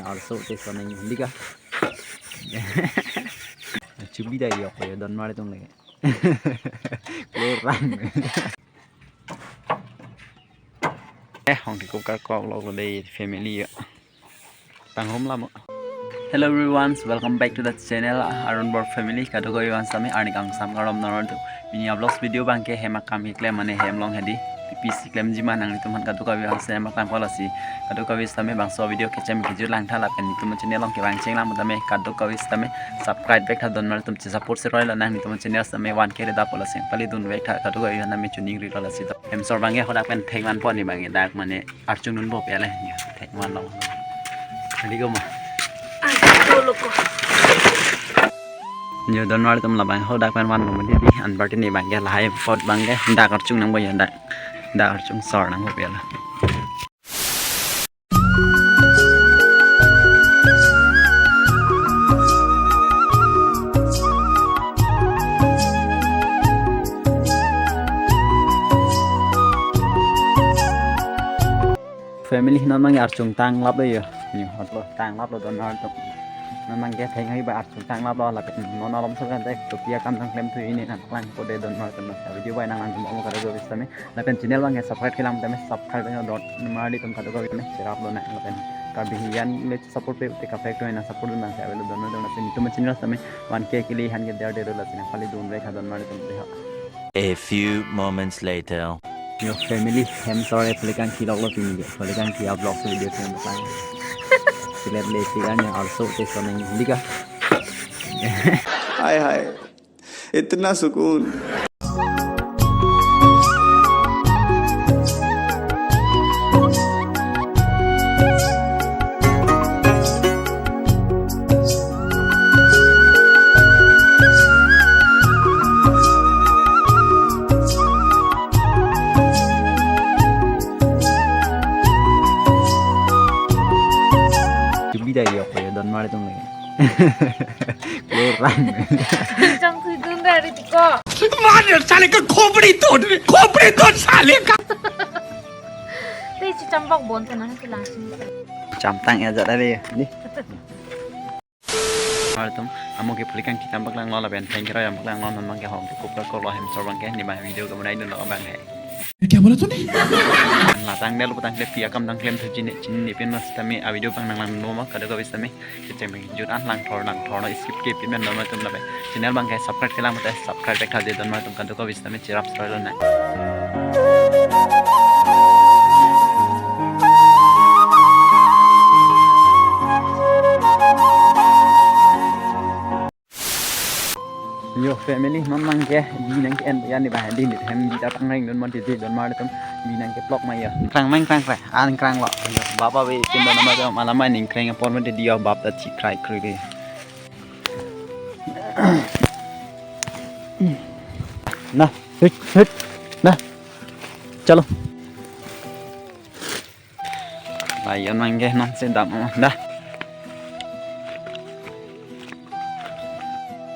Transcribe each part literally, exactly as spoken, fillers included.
Also, te soneng hindi ka. Chubli dai yok ko don mari tum lagi. Kurang. Eh, hong di kupkar kok lok lo dei family yo. Tang home lamo. Hello everyone, welcome back to the channel Arun Bor Family. Kadokave avi sitame arni kangsam karom nor tu. Pini a-vlogs video abangke hem akam keklem mane hem along hedi. Pisi klemji ma nanglitum aphan kadokave avi sitame hem akam kola si. Kadokave avi sitame bangso video kechem kejut langtha lapen netum channel along kevang cheng lang tame kadokave avi sitame subscribe vek tha don mari tum che support si roi lo nanglitum channel sitame one K le dap kola si. Pali dun vek tha kadokave avi sitame chuning ri lo lasi. Hem sor abangke hadak pen thek man pon ni abangke dak mane archung dunpo pele. Thek man lo. Adi ko ma. Ai, ko lo ko. Yo don mari tum labang hadak pen van lo mati di an party ni abangke lahai pot abangke dak archung nangpo yo dak. Dak archung sor nangpo pele. Family non abangke archung tanglap lo yo. Ni hot lo tanglap lo don mari tum. Non abangke theng hai ba archung tanglap lo lapen non alom so kan te kopi akam tang klem thu ini nang lang ko de don mari tum. Video bai nang lang mo kare do bis tame. Lapen channel abangke subscribe kelang tame subscribe nang don mari tum kadokave tame cherap lo nang lapen Karbi Hiyan le support pe te kaprek to na support nang sa avelo don mari tum lapen netum channel tame one K kili han ke der der lo lapen pali dun vek tha don mari tum de ha. A few moments later. Yo family, hem sor e phulikangthi lok lo pini ke. Phulikangthi a-vlogs video ke bang. Silet le si an yang also te soneng hindi ka. हाय हाय, इतना सुकून। Chubli dai yok ko don mari tum lagi. Kurang. Chang thui dun da ri ko. मार साले का खोपड़ी तोड़, खोपड़ी तोड़ साले का। Te si chambok bon te nang kelang si. Cham tang ya jat ari. Ni. Hal tum, amo ke phulikangthi cham paklang lo lapen theng kero jam paklang lo non abangke hong kup ka kok lo hem sor abangke ni ma video ke munai dun lo abang he. ये क्या बोला तूने? Latang del putang le pi akam tang klem thu chini chini pin mas tame a video abang nang lang no ma kadokave avi sitame kechem jut an langthor langthor no skip ke pin non mari tum lapen channel abangke subscribe kelang mate subscribe vek tha de don mari tum kadokave avi sitame cherap sroi lo na. Yo family non abangke bi nang ke-en ya ni ba di ni hem bi ta pangreng dun mon titi don mari tum bi nang ke plok ma ya. Krang mang krang krang an krang lo. Baba ve tin don ma do malama ning krang apor mon titi yo bap ta chi krai kri de. Na, hit hit. Na. Chalo. Ayo non abangke non si dam dah.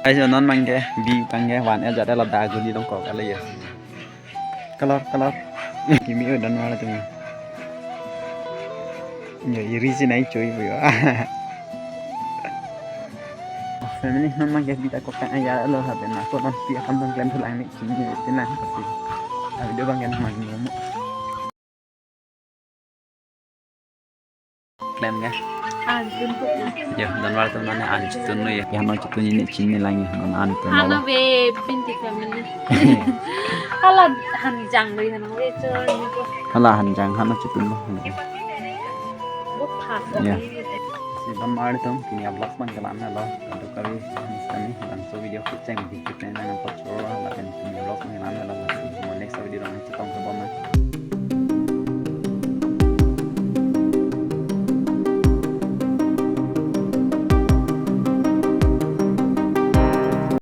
Ayo non abangke bi abangke van e jat lo da guli long kok ale ya. Color color. Kimi o don mari tum. Ya iri si nai choi bu ya. Family non abangke bi ta kok tang ya lo ha ben ko non pi akam tang klem thu lang ni chini ni tin lang ko si. A video abangke nang mang mo. Klem ke? An tun ko. Ya, don mari tum nane an chitun lo ya. Ya no chitun ini chini lang ya. Non an tun Hana lo. Be pinti family. Hala han jang lo ya no ve cho ni ko. Hala han jang hana chitun lo. Bo phas. Ya. Si don mari tum pini a-vlogs abang kelang lo. Kadokave avi sitame bangso video kecheng di kit nang nang ko choro lapen pini a-vlogs abang kelang lo. Si mo next video along chetong ke bom na.